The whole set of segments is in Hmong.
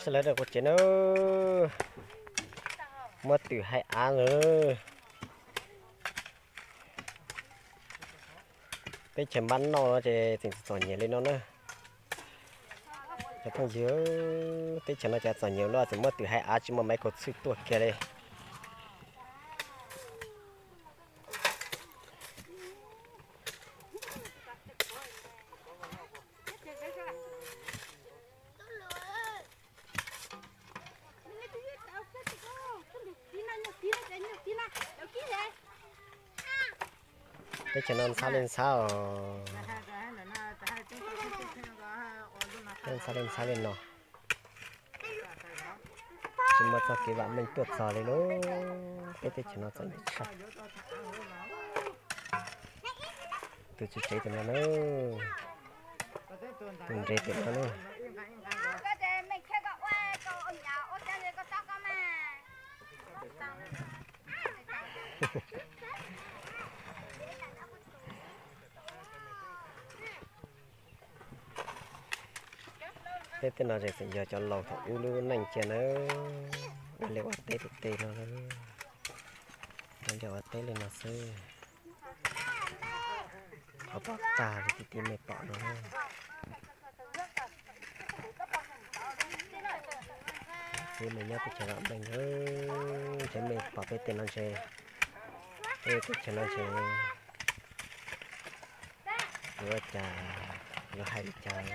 Sawv daws rau kuv tsev na, muab twm haib av lawm. Teb chaws npab noj no ces tseem txom nyem li no na. Cov phooj ywg, teb chaws no cov txom nyem luaj, tseem muab twm haib av tsis muaj maiv kaus txhwj tuaj kiag li. Teb chaws no ntxhab li ntxhab os. Ntxhab li ntxhab li no. Tsis muaj txoj kev vam meej tuaj txog li lauj. Peb teb chaws no txom nyem tshaj. Tus tswv tsev tus no na, tus nres tus no na. Peb tej no tseem yog cov laus thaum ub lub neej cia nawb, ua liaj ua teb tej tej no, ua liaj ua teb li no xwb. Qhov pom tag li tib tib mej pom no. Txiv neej nyob teb chaws vam meej, ntshe mej pom peb tej no ntshe, peb teb chaws no ntshe yuav ua cas, yuav hais li cas.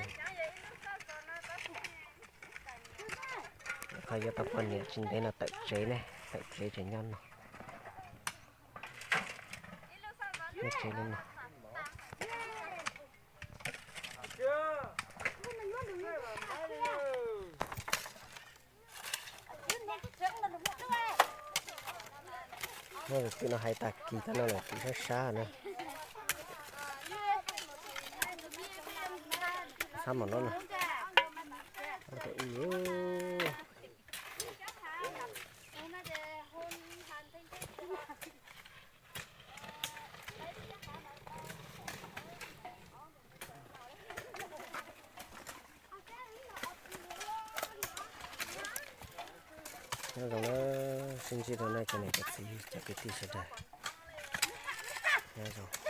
Qhov yuav tau poj niam tsis ntev no tawm tsev ne, tawm tsev tseem nyob no. Nyob tsev li no. Muab tus twm no hais tag kis tag no lawm, twm sab sab na. Txhab mom no na. Nyob zoo na, sib ntsib rau nej cov niam cov txiv cov kwv tij sawv daws. Nyob zoo.